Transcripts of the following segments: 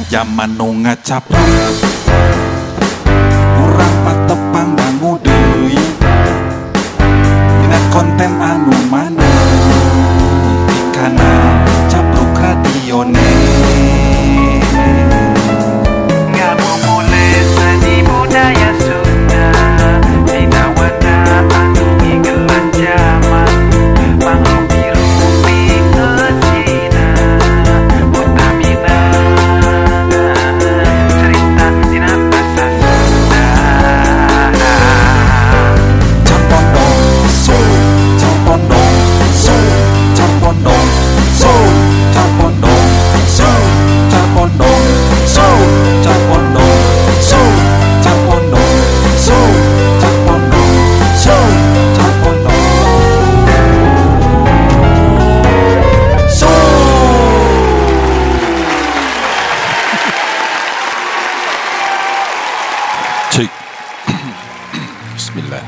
Zaman nu ngacapruk urang patepang dangu deui dina konten anu maneh di kanal Capruk Radionet. Ngabubulit seni budaya Sunda dina wadah anu ngigelan jaman mangrupi-rupi kecina utamina cerita dina basa Sunda. Carpondong so, carpondong so, carpondong so, carpondong so, carpondong so, carpondong so, carpondong so, carpondong so, carpondong so. Cek. Bismillah.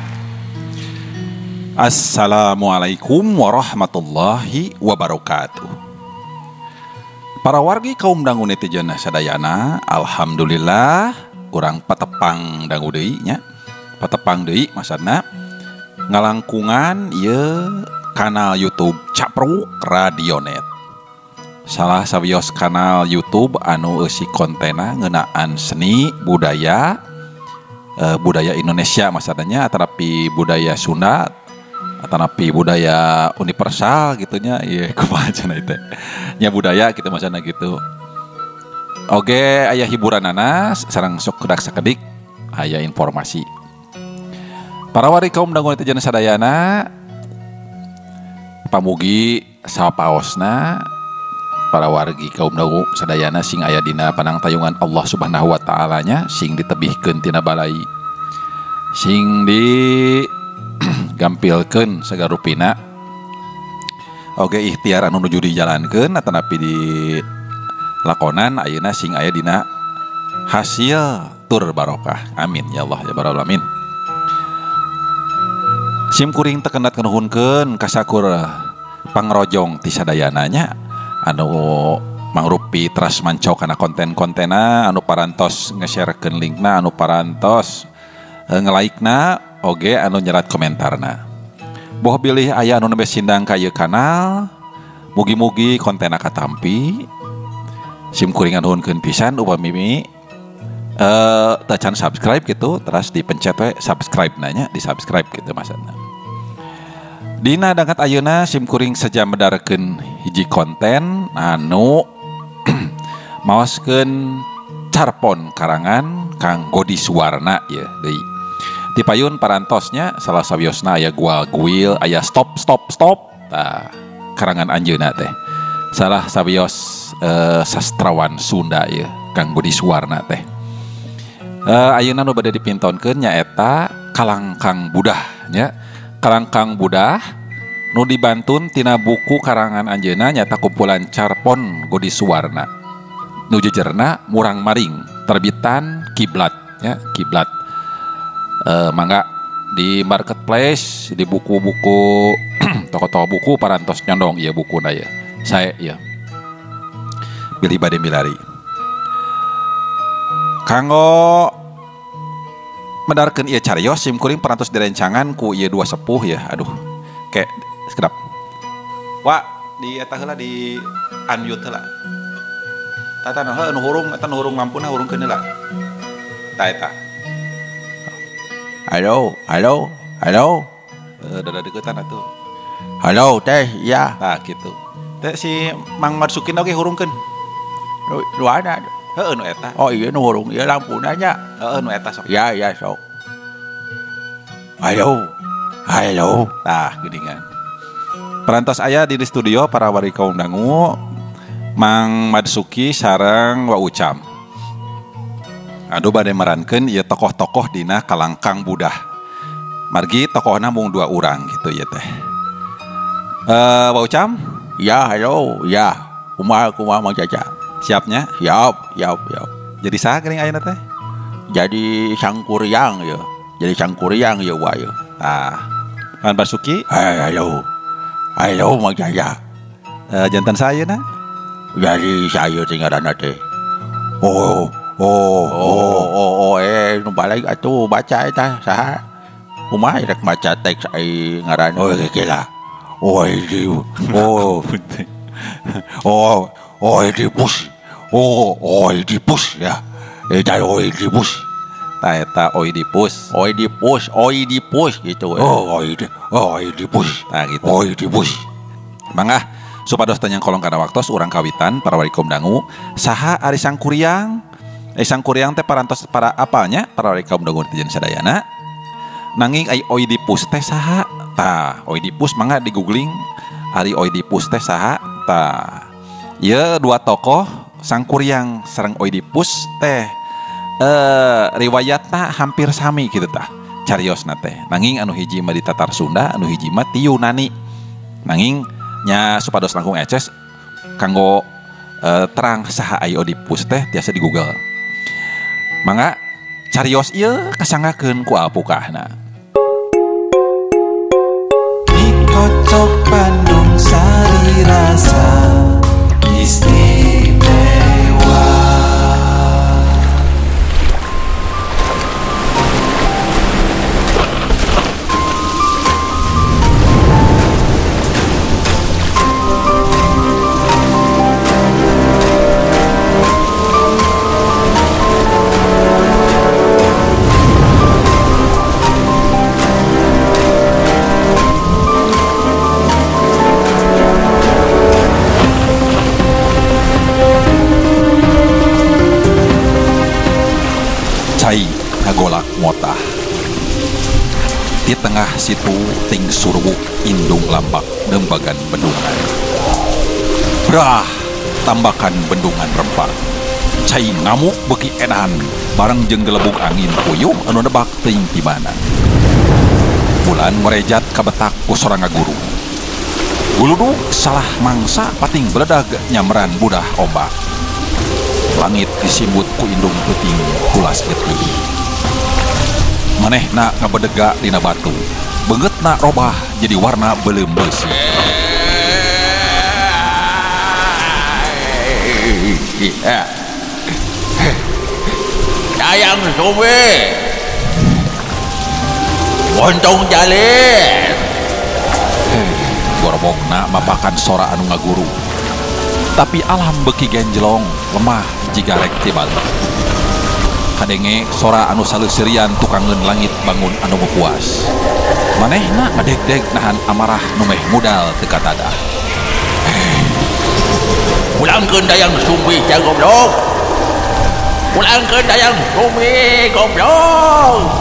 Assalamualaikum warahmatullahi wabarakatuh. Para wargi kaum dangu netizen sadayana, alhamdulillah urang patepang dangu deui nya. Patepang deui maksudna ngalangkungan ieu kanal YouTube Capruk Radionet. Salah sawios kanal YouTube anu eusi kontena ngeunaan seni budaya, budaya Indonesia maksudnya, tetapi budaya Sunda atanapi budaya universal gitunya, iya kumaha cenah teh nya budaya gitu maksudna gitu. Oke, aya hiburanana sareng sok kedak sakedik aya informasi. Para wari kaum dangu netizen sadayana, pamugi sapaosna para wargi kaum dangu sadayana sing aya dina panangtayungan Allah Subhanahu wa taala nya, sing ditebihkeun tina balai, sing di gampilkeun sagarupina. Oke, ikhtiar anu nuju dijalankeun atanapi di lakonan ayeuna sing aya dina hasil tur barokah. Amin ya Allah ya rabbal alamin. Sim kuring tekendat kanuhunkeun kasakur pangrojong ti sadayana nya anu mangrupi teras mancau kana konten-kontena, anu parantos nge-sharekeun linkna, anu parantos nge-like-na, oge anu nyerat komentarna. Boh bilih aya anu nembe sindang ka ieu kanal, mugi-mugi kontena katampi. Sim kuring nganuhunkeun pisan upami teu can subscribe gitu, teras dipencet we subscribe nanya, di subscribe gitu maksudna. Dina dangat ayeuna sim kuring seja medarkeun hiji konten anu maoskeun carpon karangan Kang Godi Suwarna ieu deui. Tipayun parantosnya salah sawiosna aya gual guil, aya stop stop stop. Tah, karangan anjeunna teh. Salah sawios sastrawan Sunda ieu Kang Godi Suwarna teh. Ayeuna nu bade dipintonkeun nyaeta Kalangkang Budah nya. Kalangkang Budah nu dibantun tina buku karangan anjeunna nyaeta kumpulan carpon Godi Suwarna. Nu jejerna Murang Maring, terbitan Kiblat nya, Kiblat. Mangga di marketplace, di buku-buku toko-toko buku parantos nyondong ieu bukuna ieu. Sae ieu. Bilih bade milari. Kanggo medarkeun ieu carios sim kuring parantos direncangan ku ieu dua sepuh ya. Aduh. Kayak sekedap. Wa di eta heula di unmute heula. Tata nu heuh nu hurung eta nu hurung lampuna hurungkeun heula. Ta eta. Halo, halo, halo. Dada deketan atuh. Halo, teh, ya. Tah kitu. Teh si Mang Marsukin oge hurungkeun. Nu ada. Heueuh nu eta. Oh iya nu hurung ieu lampuna nya. Heueuh nu eta sok. Ya, ya sok. Halo. Halo. Tah geuningan. Parantos aya di studio para wari kaum dangu Mang Marsuki sareng Wa Ucam. Aduh bade merankeun ieu tokoh-tokoh dina Kalangkang Budah. Margi tokohna mung dua urang gitu ya teh. Wa Ucam? Ya, halo, ya. Kumaha kumaha Mang Caca? Siapnya? Siap, siap, siap. Jadi saha geuning ayeuna teh? Jadi Sangkuriang ya. Jadi Sangkuriang ya wa ya. Tah. Mang Basuki? Halo. Halo Mang Caca. Jantan saya na? Jadi saya teh ngaranna teh. Oh oh oh oh oh eh nu balik atuh baca eta saha? Kumaha rek maca teks ai ngaran? Oh gila. Oh oh oh Oedipus. Oh Oedipus ya. Eta Oedipus. Tah eta Oedipus. Oedipus, Oedipus gitu. Oh Oedipus. Tah gitu. Oedipus. Mangga supados teu nyangkolong kana waktos urang kawitan para wali kaum dangu saha ari Sangkuriang? Sangkuriang teh parantos para apalnya para wali kaum dangu netizen sadayana. Nanging ai Oedipus teh saha? Tah, Oedipus mangga di googling ari Oedipus teh saha? Tah. Ieu dua tokoh Sangkuriang sareng Oedipus teh riwayatna hampir sami kitu tah. Cariosna teh. Nanging anu hiji mah di Tatar Sunda, anu hiji mah ti Yunani. Nanging nya supados langkung eces kanggo terang saha ai Oedipus teh tiasa di Google. Mangga carios ieu kasanggakeun ku alpukahna. Dikocok Bandung sari rasa istimewa. Cai ngagolak motah. Di tengah situ ting surwuk indung lambak nembagan bendungan. Brah tambakan bendungan rempah. Cai ngamuk beki edan bareng jeung gelebug angin puyuh anu nebak teuing ti mana. Bulan ngorejat kabetak ku sora ngaguru. Guludug salah mangsa pating beledag nyamran budah ombak. Langit disimbut ku indung peuting kulas getih. Manehna ngabedega dina batu. Beungeutna robah jadi warna beuleum beusi. Dayang Sumbi. Montong jalin. Gorobogna mapakan sora anu ngaguru. Tapi alam beki genjlong lemah jiga rek tibalik. Kadenge sora anu saleuserian tukangeun langit bangun anu puas. Manehna ngadegdeg nahan amarah nu meh mudal teu katadah. Pulangkeun Dayang Sumbi sia goblok. Pulangkeun Dayang Sumbi goblok.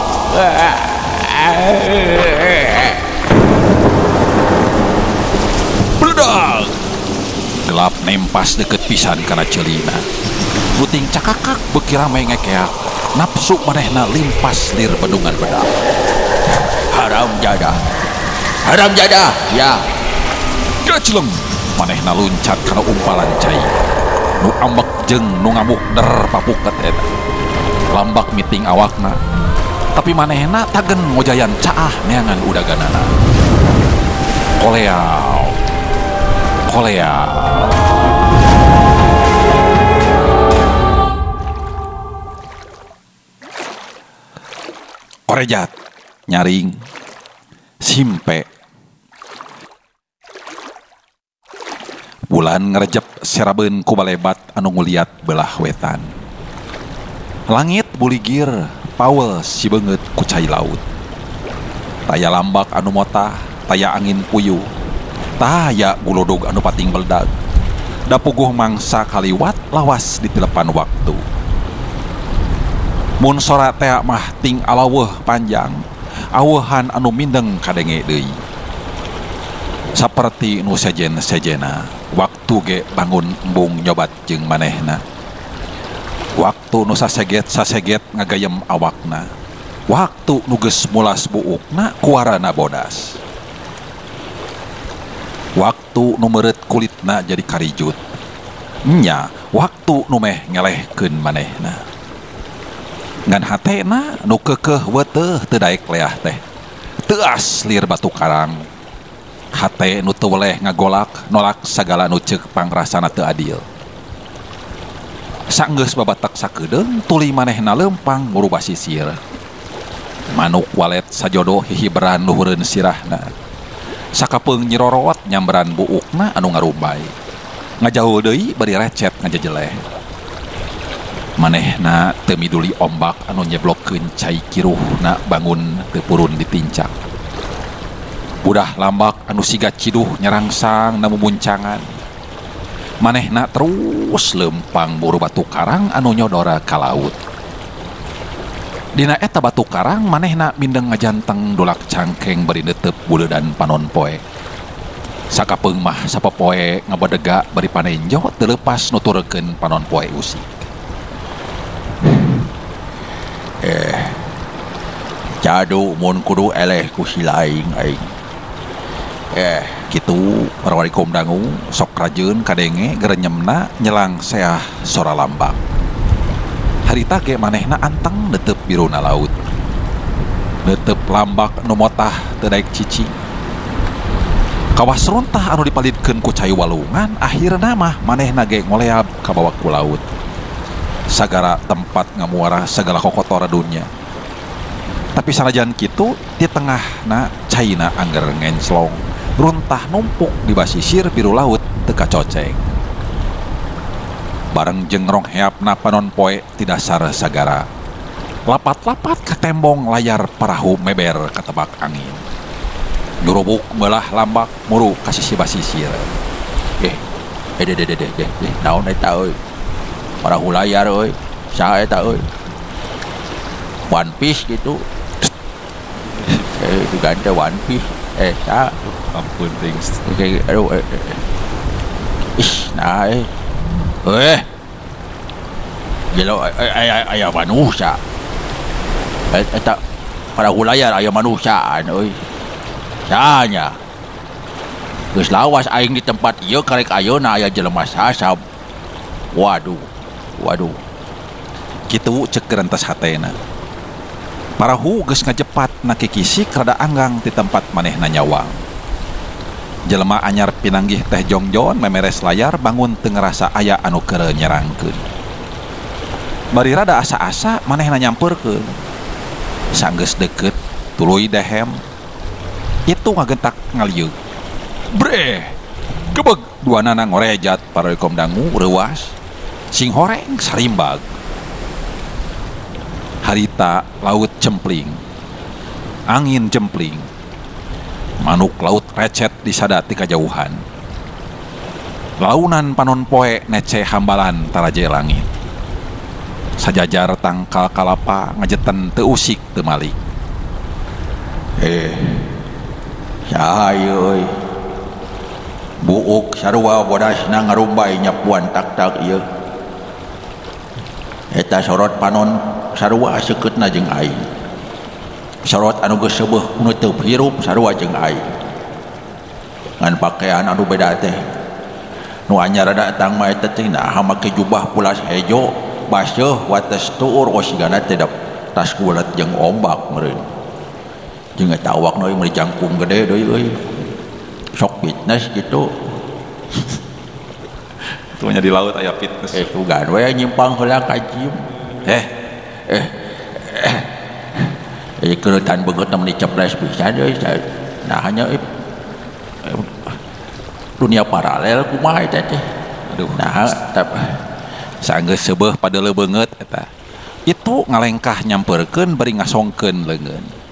Beledag. Gelap nempas deket pisan kana ceulina. Luting cakakak beuki rame ngekeak. Nafsu manehna limpas lir bendungan bedak. Haram jadah. Haram jadah, ya. Gacleng manehna luncat kana umpalan cai. Nu ambek jeung nu ngamuk der papuket eta. Lambak miting awakna. Tapi manehna tagen ngojayan caah neangan udaganana. Koleau. Koleau. Korejat, nyaring, simpe. Bulan ngerejep serabeun ku balebat anu nguliat belah wetan. Langit buligir, paul si beungeut ku cai laut. Taya lambak anu motah, taya angin puyuh. Taya guludug anu pating beledag. Da puguh mangsa kaliwat lawas ditelepan waktu. Mun sora tea mah ting alaweuh panjang, aweuhan anu mindeng kadenge deui. Saperti nu sejen-sejena, waktu ge bangun embung nyobat jeung manehna. Waktu nu saseget-saseget ngagayem awakna. Waktu nu geus mulas buukna kuarana bodas. Waktu nu meureut kulitna jadi karijut. Nya, waktu nu meh ngelehkeun manehna. Ngan hatena nu keukeuh weuteuh teu daek leah teh. Teuas lir batu karang. Hate nu teu weleh ngagolak nolak sagala nu ceuk pangrasana teu adil. Sanggeus babatak sakedeung tuluy manehna leumpang muru basisir. Manuk walet sajodo hihiberan luhureun sirahna. Sakapeung nyirorot nyamberan buukna anu ngarumbay. Ngajauh deui bari recet ngajejeleh. Manehna teu miduli ombak anu nyeblokkeun cai kiruhna bangun teu purun ditincak. Budah lambak anu siga ciduh nyerangsang na mumuncangan. Manehna terus lempang buru batu karang anu nyodora ka laut. Dina eta batu karang manehna mindeng ngajanteng dolak cangkeng bari netep buleudan panon poe. Sakapeung mah sapopoe ngabadega bari panenjo teu leupas nuturkeun panon poe usik. Cadu mun kudu eleh ku si laing aing. Kitu parwari kaum dangu sok rajeun kadenge gerenyemna nyelang seah sora lambang. Harita ge manehna anteng netep biruna laut. Netep lambak nu motah teu daek cicing. Kawas runtah anu dipalidkeun ku cai walungan akhirna mah manehna ge ngoleab kabawa ku laut. Sagara tempat ngamuara segala kokotor dunya. Tapi sanajan kitu di tengahna caina angger ngenclong, runtah numpuk di basisir biru laut teu kacoceng. Bareng jeung rongheapna panon poe ti dasar sagara. Lapat-lapat katembong layar parahu meber katebak angin. Nyurubuk meulah lambak muru ka sisi basisir. Naon eta euy? Parahu layar euy. Saha eta euy? One Piece gitu. Diganti One Piece. Saha? Ampun ting. Aduh. Ih, nah Gila aya manusia. Eta parahu layar aya manusiaan euy. Sahanya. Geus lawas aing di tempat ieu karek ayeuna aya jelema sasab. Waduh. Waduh. Kitu cek gerentas hatena. Parahu geus ngajepat na kikisik rada anggang di tempat manehna nyawang. Jelema anyar pinanggih teh jongjon memeres layar bangun teu ngarasa aya anu keur nyerangkeun. Bari rada asa-asa manehna nyampeurkeun. Sanggeus deukeut tuluy dehem. Itu ngagentak ngalieu. Breh. Gebeg duanana ngorejat pararekom dangu reuas. Sing horeng sarimbag. Harita laut cempling. Angin jempling. Manuk laut recet disada ti kajauhan. Launan panon poe nece hambalan taraje langit. Sajajar tangkal kalapa ngajeten teu usik teu malik. Saha ieu euy? Buuk sarua bodasna ngarumbay nyapuan tak-tak ieu. Eta sorot panon sarua sekeutna jeung aing. Sorot anu geus seubeuh ku teu hirup sarua jeung aing. Ngan pakaian anu beda teh. Nu anyar datang mah eta teh nah make jubah pulas hejo, baseuh wates tuur osigana teh tas gulat jeung ombak meureun. Jeung eta awakna euy meuli jangkung gede deui euy. Sok fitness gitu. Itu nya di laut aya fitness. Sugan we nyimpang heula ka gym. Keuleutan beungeutna meuni ceples pisan euy. Nah hanya dunia paralel kumaha eta teh. Aduh, nah sanggeus seubeuh padeuleu beungeut eta. Itu ngalengkah nyampeurkeun bari ngasongkeun leungeun.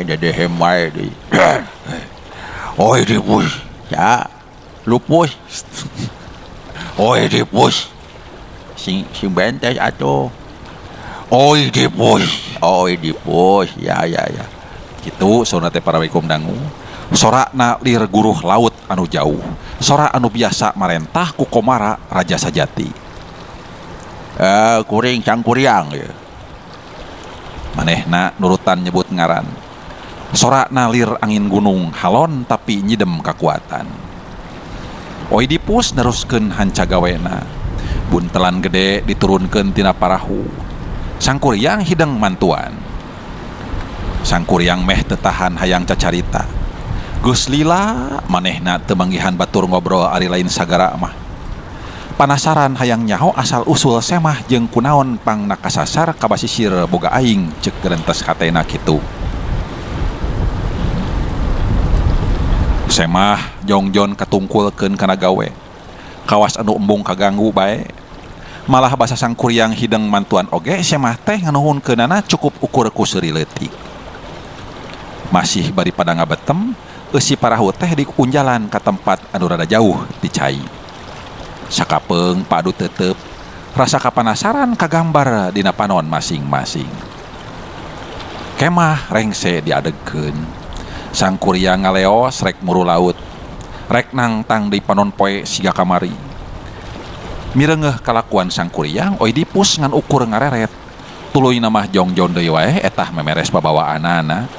Dede hemai deui. Oi dipus. Ya, lupus. Oi dipus. Sing sing bentes atuh. Oi dipus. Oi dipus. Ya ya ya. Kitu sauna teh para wikum dangu. Sorakna lir guruh laut anu jauh. Sora anu biasa marentah ku komara raja sajati. Kuring cangkuriang ya. Manehna nurutan nyebut ngaran. Sorakna lir angin gunung halon tapi nyidem kakuatan. Oidipus neruskeun hanca gawena. Buntelan gede diturunkeun tina parahu. Sangkuriang hideng mantuan. Sangkuriang meh tetahan hayang cacarita. Geus lila manehna teu manggihan batur ngobrol ari lain sagara mah. Panasaran hayang nyaho asal usul Semah jeung kunaon pangna kasasar ka basisir boga aing ceuk gerentes hatena kitu. Semah jongjon katungkulkeun kana gawe. Kawas anu embung kaganggu bae. Malah basa Sangkuriang hideng mantuan oge Semah teh nganuhunkeunana cukup ukur ku seuri leutik. Masih bari pada ngabetem, eusi parahu teh diunjalan ka tempat anu rada jauh ti cai. Sakapeung padu tetep, rasa kapanasaran kagambar dina panon masing-masing. Kemah rengse diadegkeun. Sangkuriang ngaleos rek muru laut. Rek nangtang di panon poe siga kamari. Mireungeuh kalakuan Sangkuriang Oedipus ngan ukur ngareret. Tuluy mah jongjon deui wae etah memeres babawaanana.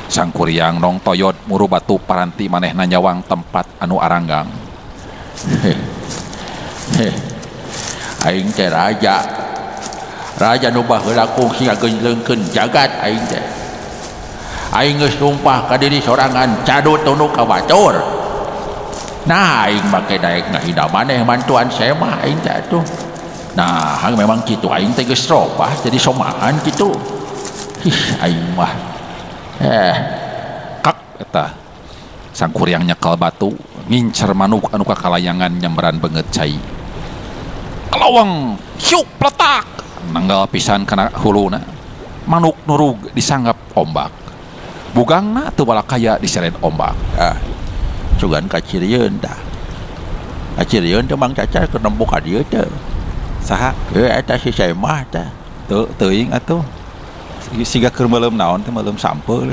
Sangkuriang nong toyot muru batu paranti manehna nyawang tempat anu aranggang. Aing teh raja. Raja nu baheula kungsi ngageunleungkeun jagat aing teh. Aing geus sumpah ka diri sorangan cadut tunduk ka batur. Nah aing make daek ngahina maneh mantuan Semah aing teh atuh. Nah hang memang kitu aing teh geus robah jadi somahan kitu. Ih aing mah. Kak eta. Sangkuriang nyekel batu ngincer manuk anu kakalayangan nyamberan beungeut cai. Kalawang hiuk pletak nanggal pisan kana huluna. Manuk nurug disanggap ombak. Bugangna teu balakaya diseret ombak. Ah, sugan kacirieun tah. Kacirieun teh Mang Caca keur nempo ka dieu teh. Saha? Eta si Semah tah. Teu teuing atuh. Siga keur meuleum naon teh meuleum sampeu.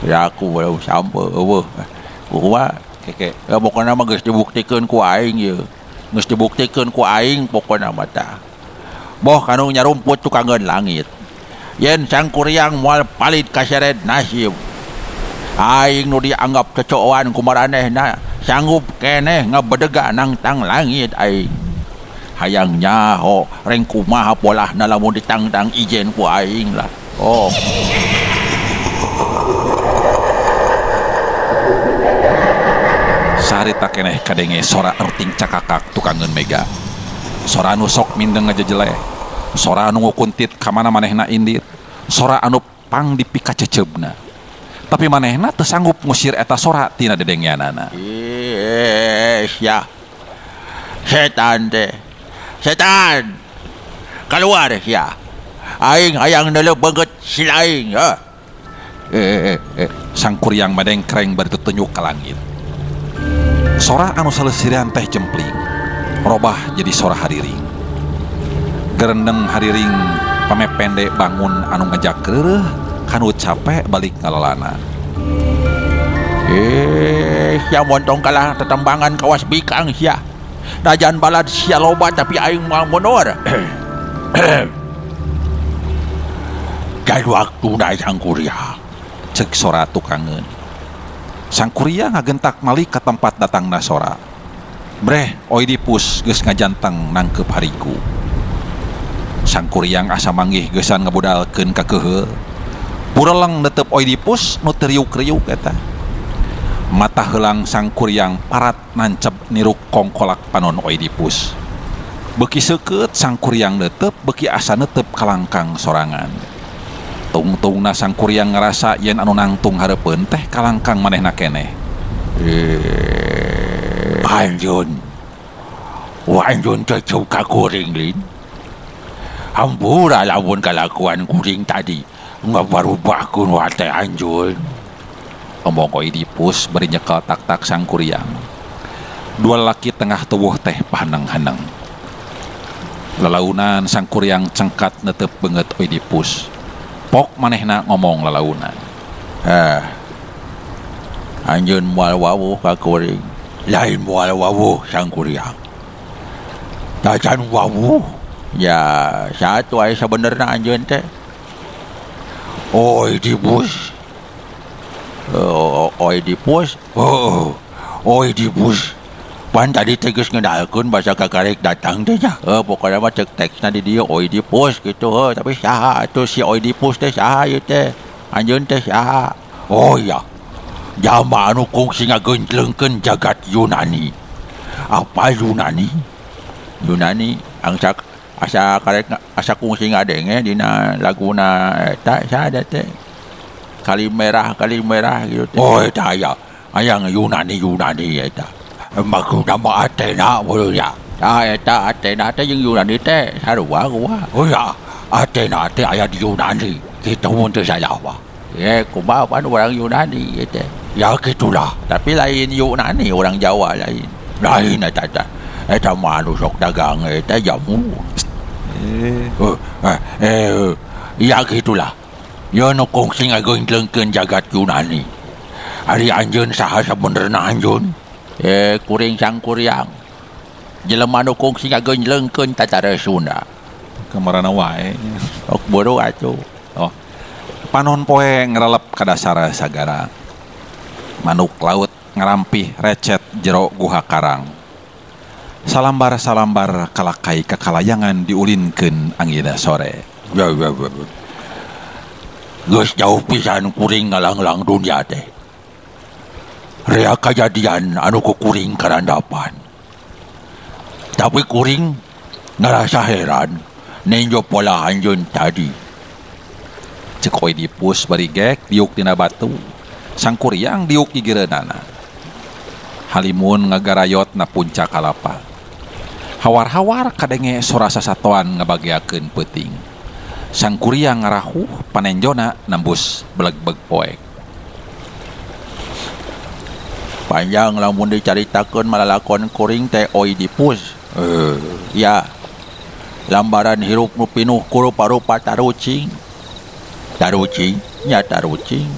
Ya aku meuleum sampeu eueuh. Kumaha keke? Ya pokona mah geus dibuktikeun ku aing ieu. Geus dibuktikeun ku aing pokona mah tah. Boh kanu nyarumput tukangeun langit. Yen Sangkuriang moal palit kaseret nasib. Aing nu dianggap cocoan ku maranehna sanggup keneh ngabedega nangtang langit aing. Hayang nyaho reng kumaha polahna lamun ditangtang ijen ku aing lah. Oh. Sarita keneh kadenge sora erting cakakak tukangeun mega. Sora anu sok mindeng ngajejeleh. Sora anu ngukuntit ka mana manehna indit. Sora anu pang dipikaceceubna. Tapi manehna teu sanggup ngusir eta sora tina dedengeanana. Ya. Setan teh. Setan. Keluar sia. Aing hayang neuleuh beungeut si aing ya. Sangkuriang madengkreng bari tutunyuk ka langit. Sora anu saleusirian teh jempling. Robah jadi sora hariring. Gerendeng hariring pame pendek bangun anu ngajak reureuh kanu capek balik ngalalana. Sia montong kalah tetembangan kawas bikang sia. Najan balad sia loba tapi aing moal mundur. Jadi waktuna Sangkuriang. Cek sora tukangeun. Sangkuriang ngagentak malik ka tempat datangna sora. Breh Oedipus geus ngajanteng nangkep hariku. Sangkuriang asa manggih geusan ngabudalkeun ka keuheul. Pureleng netep Oedipus nu teu riuk-riuk eta. Mata heulang Sangkuriang parat nancep niruk kongkolak panon Oedipus. Beuki seukeut Sangkuriang netep beuki asa netep kalangkang sorangan. Tungtungna Sangkuriang ngarasa yen anu nangtung hareupeun teh kalangkang manehna keneh. Anjeun. Anjeun ceceu ka kuring lin. Hampura lamun kalakuan kuring tadi ngabarubahkeun wate anjeun. Omong Oedipus bari nyekel tak-tak Sangkuriang. Dua laki tengah tubuh teh pahaneng-haneng. Lalaunan Sangkuriang cengkat netep beungeut Oedipus. Pok manehna ngomong lalaunan. Anjeun moal wawuh ka kuring. Lain moal wawuh Sangkuriang. Tacan wawuh. Ya satu aya sabenerna anjeun teh. Oedipus. Oedipus. Oh, Oedipus. Pan tadi teh geus ngenalkeun basa kakarek datang teh nya. Pokona mah cek teksna di dieu Oedipus kitu heuh, tapi saha atuh si Oedipus teh saha ieu teh? Anjeun teh saha? Oh iya. Jalma anu kungsi ngagenjlengkeun jagat Yunani. Apa Yunani? Yunani angsak asa karek asa kungsi ngadenge dina laguna eta saha teh? Kali merah gitu teh. Oh eta aya. Aya Yunani Yunani eta. Maksudna mah Athena mun ya. Tah eta Athena teh jeung Yunani teh sarua kumaha. Oh ya, Athena teh aya di Yunani. Kitu mun teu salah mah. Kumaha pan orang Yunani teh. Ya gitulah, tapi lain Yunani orang Jawa lain. Lain eta teh. Eta mah anu sok dagang eta jamu. Ya gitulah. Ya nu kungsi ngagenjlengkeun jagat Yunani. Ari anjeun saha sabenerna anjeun? Kuring Sangkuriang. Jelema nu kungsi ngagenjlengkeun tatara Sunda. Kamarana wae. Ok buru atuh. Oh. Panon poe ngrelep ka dasar sagara. Manuk laut ngarampih recet jero guha karang. Salambar-salambar kalakai kakalayangan diulinkeun angin sore. Ya. Geus jauh pisan kuring ngalanglang dunia teh. Rea kajadian anu ku kuring karandapan. Tapi kuring ngarasa heran ninjo pola anjeun tadi. Cek Oedipus bari gek diuk dina batu. Sangkuriang diuk gigireunana. Halimun ngagarayot na puncak kalapa. Hawar-hawar kadenge sora sasatoan ngabageakeun peuting. Sangkuriang ngarahuh panenjona nembus belegbeg poek. Panjang lamun dicaritakeun malalakon kuring teh Oedipus. Ya. Lambaran hirup nu pinuh ku rupa-rupa tarucing. Tarucing, nya tarucing.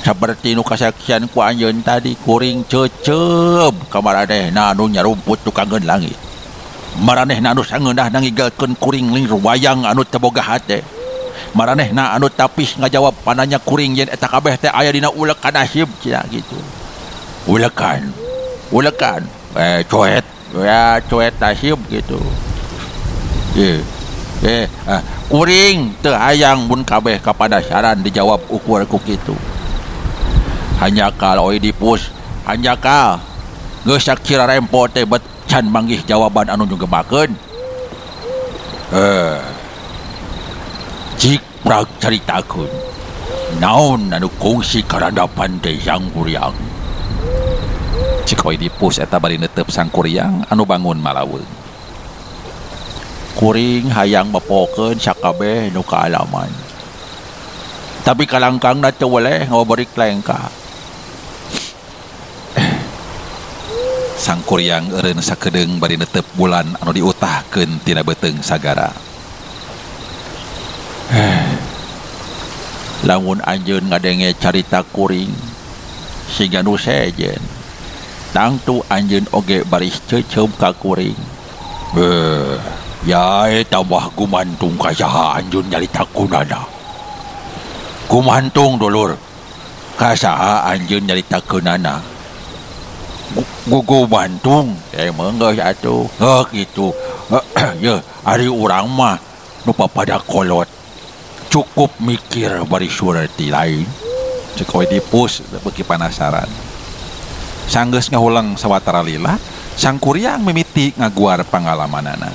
Saperti nu kasaksian ku anjeun tadi kuring cecep ka maranehna anu nyarumput tukangeun langit. Maranehna anu sangeunah nangigalkeun kuring lir wayang anu teu boga hate. Maranehna anu tapis ngajawab pananya kuring yen eta kabeh teh aya dina ulekan nasib cenah gitu. Ulekan. Coet. Ya coet nasib gitu. Kuring teu hayang mun kabeh kapadasaran dijawab ukur ku kitu. Hanjakal Oedipus, hanjakal. Geus sakira rempo teh bet can manggih jawaban anu nyugemakeun. Cik prag caritakeun. Naon anu kungsi karandapan teh Sangkuriang. Cik Oedipus eta bari netep Sangkuriang anu bangun malaweung. Kuring hayang mepokeun sakabeh nu kaalaman. Tapi kalangkangna teu weleh ngabarik lengkah. Sangkuriang eureun sakedeung bari netep bulan anu diutahkeun tina beuteung sagara. Lamun anjeun ngadenge carita kuring siga nu sejen. Tangtu anjeun oge baris ceuceum ka kuring. Ya eta mah gumantung ka saha anjeun nyarita kunana. Gumantung dulur ka saha anjeun nyarita keunana. Gumantung emang geus atuh. Heuh kitu. Ye ari urang mah nu papada kolot. Cukup mikir bari surati lain. Cek Oedipus beuki panasaran. Sanggeus ngahuleng sawatara lila, Sangkuriang mimiti ngaguar pangalamanana.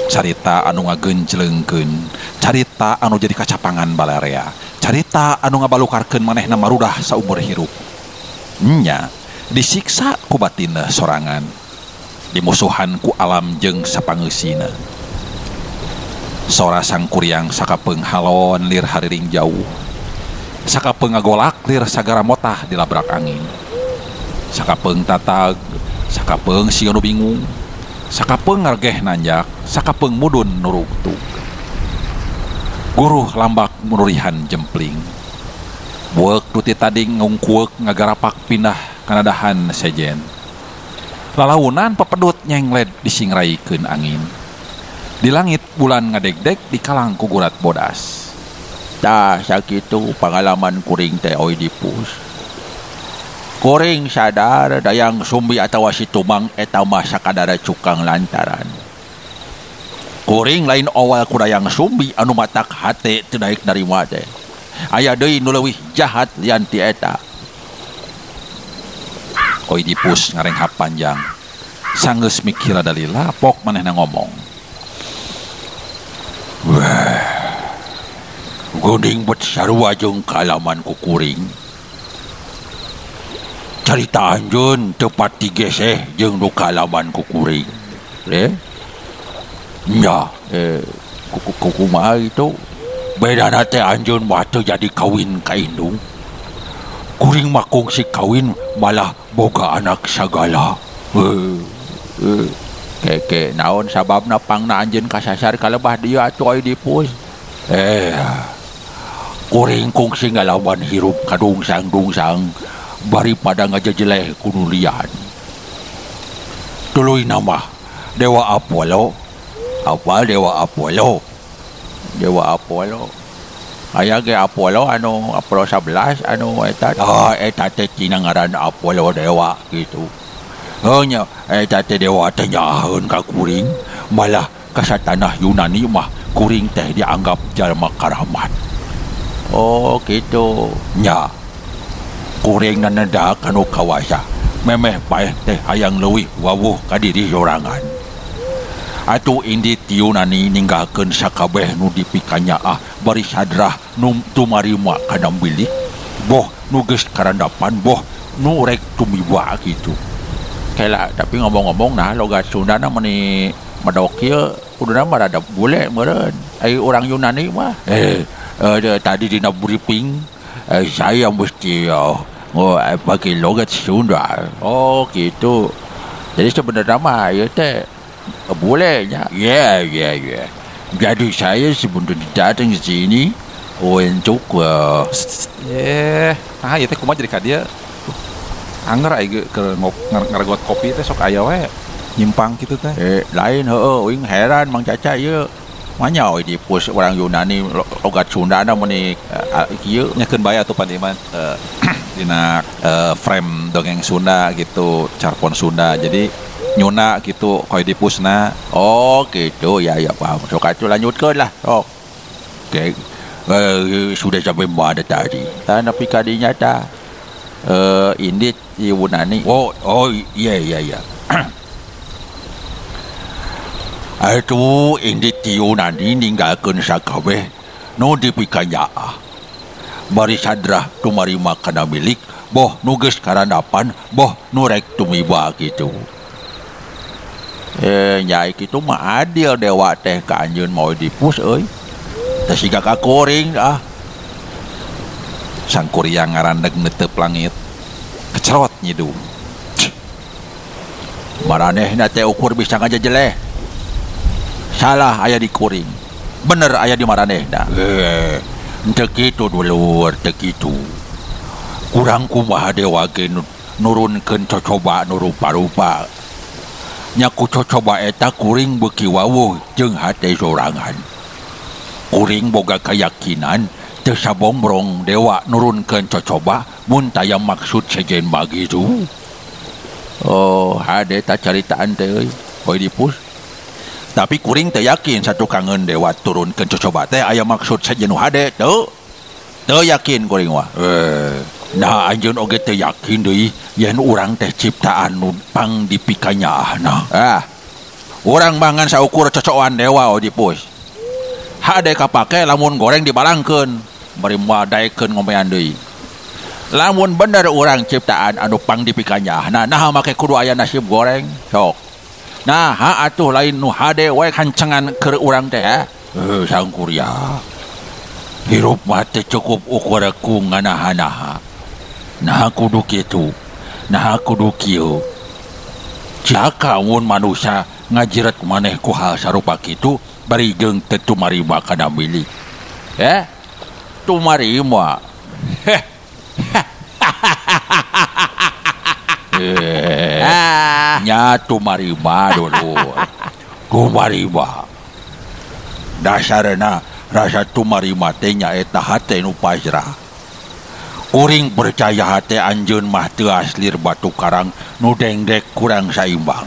Carita anu ngagenjlengkeun, carita anu jadi kacapangan balarea, carita anu ngabalukarkeun manehna marudah saumur hirup. Nya disiksa ku batinna sorangan, dimusuhan ku alam jeung sapangeusina. Sora Sangkuriang sakapeung halon lir hariring jauh. Sakapeung ngagolak lir sagara motah dilabrak angin. Sakapeung tatag, sakapeung siga nu bingung, sakapeung ngargeh nanjak, sakapeung mudun nurugtug. Guruh lambak munurihan jempling. Bueuk nu ti tadi ngungkueuk ngagarapak pindah kana dahan sejen. Lalaunan pepedut nyengled disingraikeun angin. Di langit bulan ngadegdeg dikalang ku gurat bodas. Tah sakitu pangalaman kuring teh Oedipus. Kuring sadar Dayang Sumbi atawa si Tumang eta mah sakadara cukang lantaran. Kuring lain awal ku Dayang Sumbi anu matak hate teu daek narima teh. Aya deui nu leuwih jahat lian ti eta. Oedipus ngarenghap panjang. Sanggeus mikir rada lila pok manehna ngomong. Wah. Geuning bet sarua jeung kaalaman ku kuring. Carita anjeun teu pati geseh jeung nu kaalaman ku kuring. Nya, kumaha itu? Bedana teh anjeun mah teu jadi kawin ka indung. Kuring mah kungsi kawin malah boga anak sagala. Keke naon sababna pangna anjeun kasasar ka lebah dieu atuh Oedipus. Kuring kungsi ngalaman hirup kadungsang-dungsang bari pada ngajejeleh ku nu lian. Tuluy nama Dewa Apollo. Apa Dewa Apollo? Dewa Apollo. Aya ge Apollo anu Apollo 11 anu eta. Ah, eta teh tina ngaran Apollo dewa gitu. Heuh nya eta teh dewa teh nyaaheun ka kuring, malah ka satanah Yunani mah kuring teh dianggap jalma karamat. Oh gitu. Nya. Kuring naneda kanu kawasa. Memeh paeh teh hayang leuwih wawuh ka diri sorangan. Atuh indit Yunani ninggalkeun sakabeh nu dipikanyaah bari sadrah nu tumarima kana milik boh nu geus karandapan boh nu rek tumiba kitu. Kela tapi ngomong-ngomong nah logat Sundana meni medok ieu kuduna mah rada bule meureun. Ai urang Yunani mah tadi dina briefing saya mesti pakai logat Sunda. Oh gitu. Jadi sebenarnya mah ieu teh boleh ya. Ya. Jadi saya sebenarnya datang ke sini untuk nah ieu teh kumaha jadi ka dieu? Anger ai keur ngaregot kopi teh sok aya we nyimpang kitu teh. Lain heueuh uing heran Mang Caca ieu. Manya Oedipus orang Yunani logat Sundana meuni kieu nyakeun bae atuh pan ieu mah dina frame dongeng Sunda gitu, carpon Sunda. Jadi nyuna gitu Oedipusna. Oh gitu ya paham. Sok atuh lanjutkeun lah. Sok. Oke. Sudah sampai mana tadi? Tah nepi ka dinya tah. Indit Yunani. Oh iya. Atuh indit Yunani ninggalkeun sakabeh nu dipikanyaah. Bari sadrah tumarima kana milik boh nu geus karandapan boh nu rek tumiba kitu. Nyai kitu mah adil dewa teh ka anjeun mah Oedipus euy. Teh siga ka kuring ah. Sangkuriang ngarandeg netep langit. Kecerot nyidu. Maranehna teh ukur bisa ngajejeleh. Salah aya di kuring. Bener aya di maranehna. Teu kitu dulur, teu kitu. Kurang kumaha dewa ge nurunkeun cocoba nu rupa-rupa. Nya ku cocoba eta kuring beuki wawuh jeung hate sorangan. Kuring boga kayakinan teu sabombrong dewa nurunkeun cocoba mun taya maksud sejen mah gitu. Oh, hade ta caritaan teh euy, Oedipus. Tapi kuring teu yakin satukangeun dewa turunkeun cocoba teh aya maksud sejen nu hade teu. Teu yakin kuring mah. Nah anjeun oge teu yakin deui yen urang teh ciptaan nu pang dipikanyaahna. Ah. Urang mangan saukur cocokan dewa Oedipus. Hade kapake lamun goreng dibalangkeun, bari moal daekeun ngomean deui. Lamun bener urang ciptaan anu pang dipikanyaahna, naha make kudu aya nasib goreng? Sok. Nah, ha atuh lain nu hade we hancengan keur urang teh. Sangkuria. Hirup mah teu cukup ukur ku nganaha-naha. Nah kudu kitu. Nah kudu kieu. Cilaka mun manusia ngajiret maneh ku hal sarupa kitu bari jeung teu tumarima kana milik. Tumarima. Nya tumarima dulu. Tumarima. Dasarna rasa tumarima teh nyaeta hate nu pasrah. Kuring percaya hate anjeun mah teu aslir batu karang nu dengdek kurang saimbang.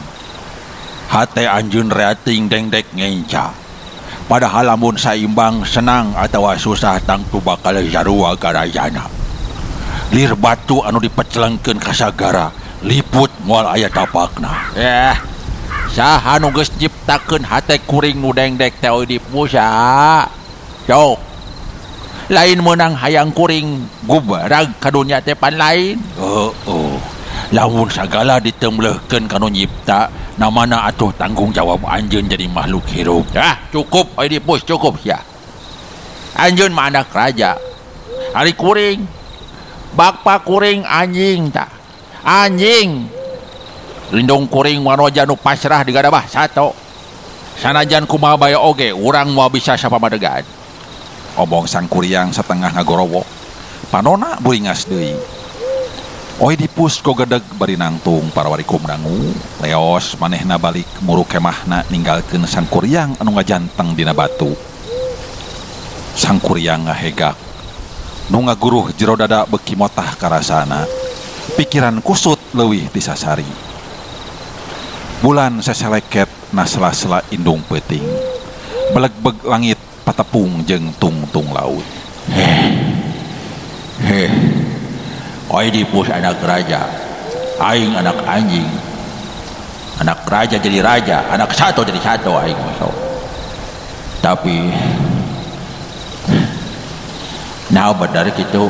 Hate anjeun rating dengdek ngenca. Padahal lamun saimbang senang atawa susah tangtu bakal sarua garayana. Lir batu anu dipecelengkeun ka sagara Liput moal aya tapakna. Saha nu geus nyiptakeun hate kuring nu dengdek teh Oedipus ya. Sok. Lain meunang hayang kuring gubarag ka dunya teh pan lain. Heueuh. Lamun sagala ditemleuhkeun ka nu nyipta, namana atuh tanggung jawab anjeun jadi makhluk hirup. Ah, cukup Oedipus, cukup sia. Anjeun mah anak raja. Ari kuring bapa kuring anjing tah. Anjing. Lindung kuring wanoja nu pasrah digadabah sato. Sanajan kumaha bae oge urang moal bisa sapamadegan. Omong Sangkuriang satengah ngagorowok. Panona buringas deui. Oedipus gogedeg bari nangtung para warikum dangu, leos manehna balik muru kemahna ninggalkeun Sangkuriang anu ngajanteng dina batu. Sangkuriang ngahegak. Nu ngaguruh jero dada beuki motah karasana. Pikiran kusut leuwih disasari. Bulan seseleket na sela-sela indung peuting. Belegbeg langit patepung jeung tungtung laut. Heh. Oedipus anak raja, aing anak anjing. Anak raja jadi raja, anak satu jadi satu aing masuk. Tapi nah benar gitu.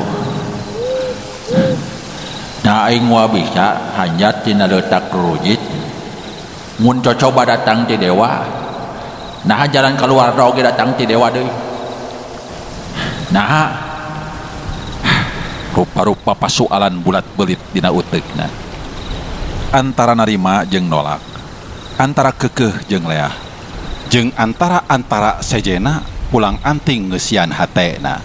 Nah aing moal bisa hanjat tina leutak rujit. Mun cocoba datang ti dewa. Nah jalan keluar oge datang ti dewa deui. Nah rupa-rupa pasualan bulat belit dina uteukna. Antara narima jeung nolak, antara keukeuh jeung leah, jeung antara-antara sejena pulang anting ngeusian hatena.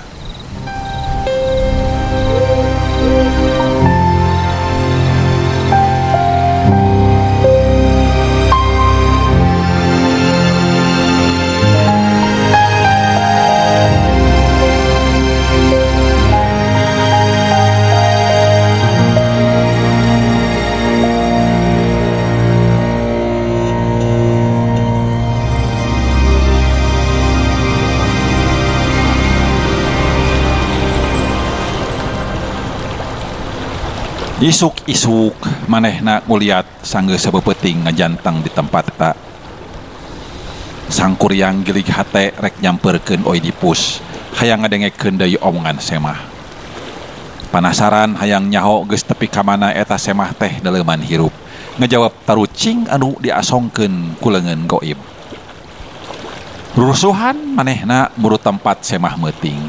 Isuk-isuk manehna nguliat sanggeus sabeupeting ngajanteng di tempat eta. Sangkuriang gilig hate rek nyamperkeun Oedipus, hayang ngadengekeun deui omongan semah. Panasaran hayang nyaho geus tepi ka mana eta semah teh daleuman hirup, ngajawab tarucing anu diasongkeun ku leungeun goib. Rurusuhan manehna muru tempat semah meuting.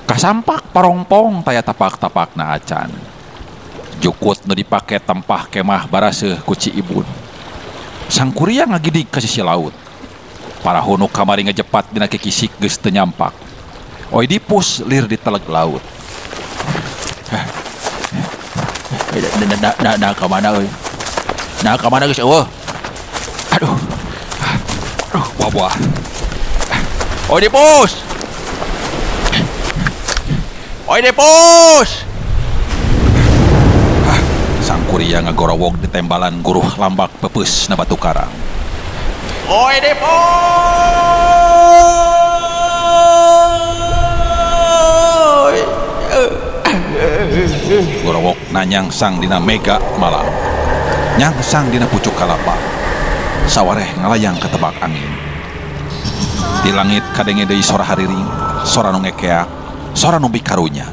Kasampak parongpong taya tapak-tapakna acan. Jukut nu dipake tempah kemah baraseuh ku Ci Ibun. Sangkuriang ngagidig ka sisi laut. Parahu nu kamari ngejepat dina kikisik geus teu nyampak. Oedipus lir di teleg laut. Nah ka mana euy? Nah ka mana geus eueuh? Aduh. Aduh, buah-buah. Oedipus! Oedipus! Sangkuriang ngagorowok di tembalan guruh lambak pepes na batu karang. Oedipus! Gorowok nanyangsang dina mega malam. Nyangsang dina pucuk kalapa. Sawareh ngalayang ketebak angin. Di langit kadenge deui sora hariring, sora nu ngekeak, sora nu bikarunya.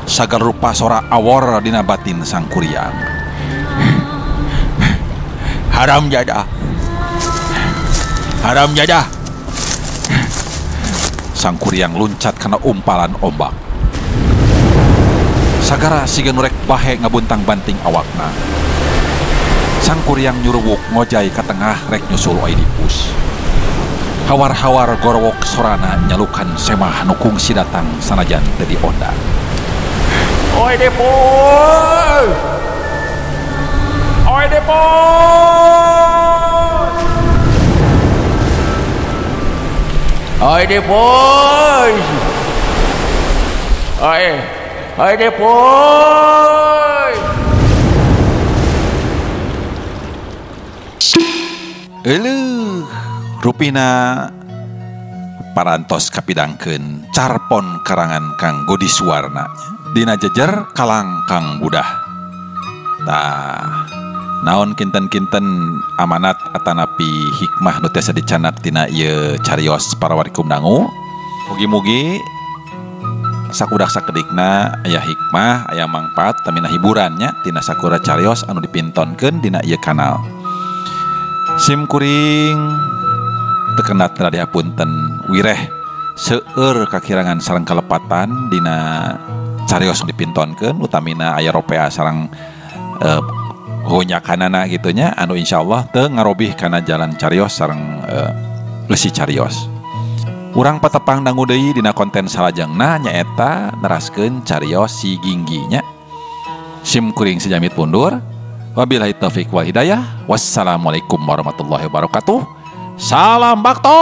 Sagala rupa sora awor dina batin Sangkuriang. Haram jadah. Haram jadah. Sangkuriang luncat kana umpalan ombak. Sagara siga nu rek bahe ngabuntang-banting awakna. Sangkuriang nyuruwuk ngojay ka tengah rek nyusul Oedipus. Hawar-hawar gorowok sorana nyalukan semah nu kungsi datang sanajan teu diondang. Oedipus! Oedipus! Oedipus! Oedipus! Euleuh, rupina parantos kapidangkeun carpon karangan Kang Godi Suwarna dina jejer Kalangkang Budah. Tah, naon kinten-kinten amanat atanapi hikmah nu tiasa dicanak tina ieu carios para wargi kaum dangu. Mugi-mugi sakudak sakedikna aya hikmah, aya mangpaat tamina hiburannya tina sakura carios anu dipintonkeun dina ieu kanal. Sim kuring teu kendat dihapunten wireh seueur kakirangan sareng kalepatan dina carios nu dipintonkeun, utamina aya ropea sareng gonyakanana gitu nya, anu insyaallah teu ngarobih kana jalan carios sareng leusi carios. Urang patepang dangu deui dina konten salajengna nyaeta neraskeun carios si Ginggi nya. Sim kuring sejamit mundur. Wabillahi taufik wal hidayah. Wassalamualaikum warahmatullahi wabarakatuh. Salam bakto.